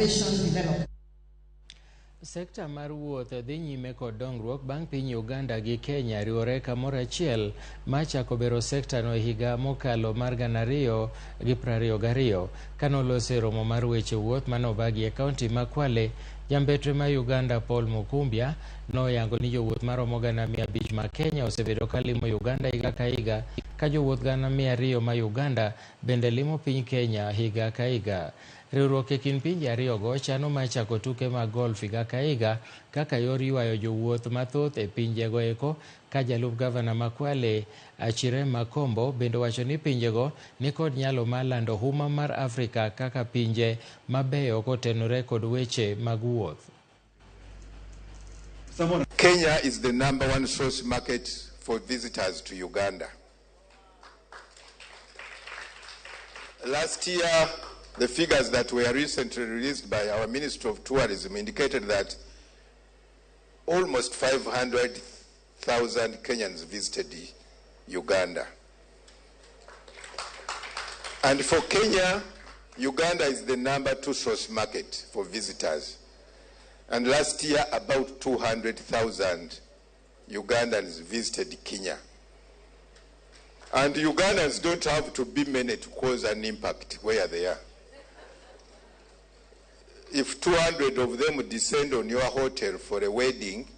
Development. Sekta mar wuoth dhi nyime kod dongruok bang' piny Uganda gi Kenya riwore kamoro achiel ma chako bero sektano e higa mokalo mar 2022. Kanoloso e romo mar weche wuoth manobagi e kaunti ma Kwale, jambetre ma Uganda Paul Mukumbya noyango ni jowuoth maromo 500,000 ma Kenya osebedo ka limo Uganda higa ka higa, ka jowuoth 200,000 ma Uganda bende limo piny Kenya higa ka higa. Riwruok e kind pinje ariyogo chano mar chako tuke mag golf higa ka higa kaka yor ywayo jowuoth mathoth e pinjego eko, ka jalup gavana ma Kwale Achirema Kombo bende owacho ni pinjego nikod nyalo mar lando huma mar Afrika kaka pinje mabeyo kotenore kod weche mag wuoth. Kenya is the number one source market for visitors to Uganda. Last year, the figures that were recently released by our Minister of Tourism indicated that almost 500,000 Kenyans visited Uganda. And for Kenya, Uganda is the number 2 source market for visitors. And last year, about 200,000 Ugandans visited Kenya. And Ugandans don't have to be many to cause an impact where they are. If 200 of them descend on your hotel for a wedding,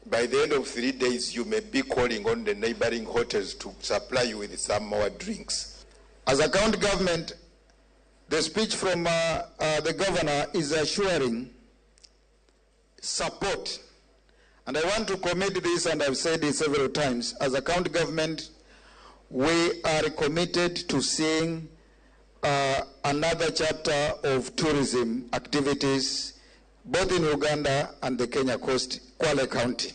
by the end of 3 days, you may be calling on the neighboring hotels to supply you with some more drinks. As a county government, the speech from the governor is assuring support. And I want to commit this, and I've said it several times. As a county government, we are committed to seeing another chapter of tourism activities, both in Uganda and the Kenya coast, Kwale County.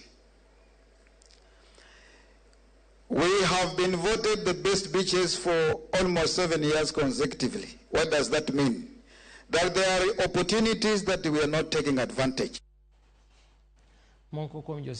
We have been voted the best beaches for almost 7 years consecutively. What does that mean? That there are opportunities that we are not taking advantage. Moko kuom